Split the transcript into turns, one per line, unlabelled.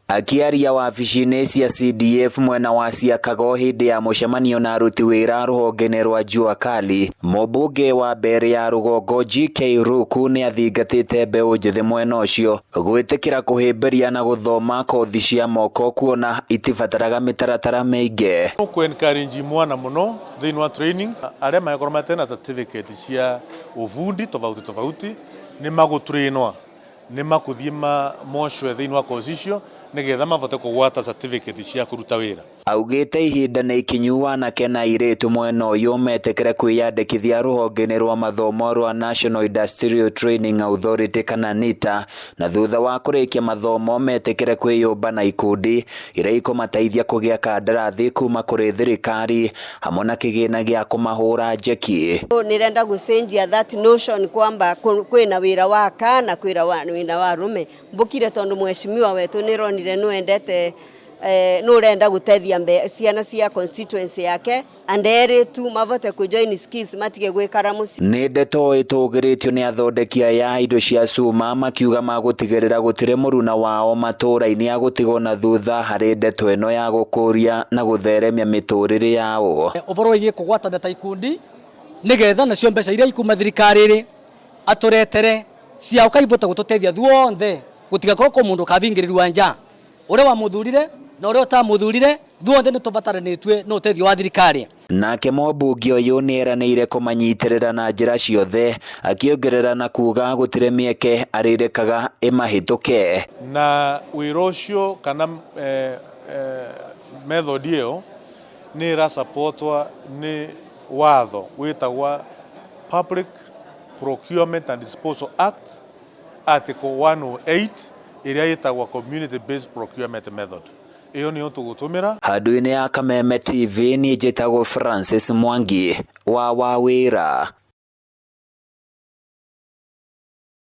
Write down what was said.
Akĩaria wabici-inĩ cia CDF mwena wa Siakago hĩndĩ ya mũcemanio na aruti wĩra rũhonge-inĩ rwa Jua Kali, mũmbunge wa Mbeere ya rũgongo GK Ruku nĩ athingatĩte mbeũ njĩthĩ mwena ũcio gwĩtĩkĩra kũhĩmbĩria na gũthoma kothi cia moko kuona itibataraga mĩtaratara mĩingĩ.
Kũ encourage mwana mũno thĩinĩ wa training arĩa mangĩkorwo matena certificate cia ubundi tofauti tofauti nĩ magũtrainwa, nĩ makũthiĩ mocwe thĩinĩ wa course icio nĩgetha mabote kũgwata certificate cia kũruta wĩra.
Augĩte ihinda nĩ ikinyu anake na airĩtu mwena ũyũ metĩkĩre kwĩyandĩkithia rũhonge-inĩ rwa mathomo rwa National Industrial Training Authority kana NITA, na thutha wa kũrĩkia mathomo metĩkĩre kwĩyũmba na ikundi iria ikũmateithia kũgĩa kandarathi kuma kũrĩ thirikari hamwe na kĩgĩna gĩa kũmahũra njeki.
Nĩrenda gũcenjia that notion kwamba kwĩna wĩra wa aka na kwĩna wĩra wa arũme. Mbũkire tondũ mheshimiwa wetũ nĩronire nĩwendete nũrenda gũteithia ciana cia constituency yake and erĩtu mavote kũ join skills matige gwĩkara mũciĩ.
Nĩ ndeto ĩtũgĩrĩtio nĩ athondeki aya indo cia cuma makiuga magũtigĩrĩra gũtirĩ mũruna wao matũra-inĩ agũtigwo na thutha harĩ ndeto ĩno ya gũkũria na gũtheremia mĩtũrĩre yao.
Ũhoro wĩgiĩ kũgwatana ta ikundi nĩgetha nacio mbeca iria ikuma thirikari-rĩ atũretere cia ũkaivota gũtũteithia thuonthe gũtigakorwo kwa mũndũ ũkavingĩrĩrwa nja ũrĩa wamũthurire na ũrĩa ũtamũthurire thuonthe nĩ tũbataranĩtue nĩ ũteithio wa thirikari.
Nake mũmbunge ũyũ nĩ eranĩire kũmanyitĩrĩra na njĩra ciothe akĩongerera na kuga gũtirĩ mĩeke arĩrekaga ĩmahĩtũke.
Na wĩra ũcio kana method ĩyo nĩ ĩrasupportwa nĩ watho wĩtagwa Public Procurement and Disposal Act Article 108 ĩrĩa ĩtagwa Community Based Procurement Method. Ĩyo nĩyo tũgũtũmĩra.
Handũ-inĩ ya Kameme TV niĩ njĩtagwo Francis Mwangi wa Wawĩra.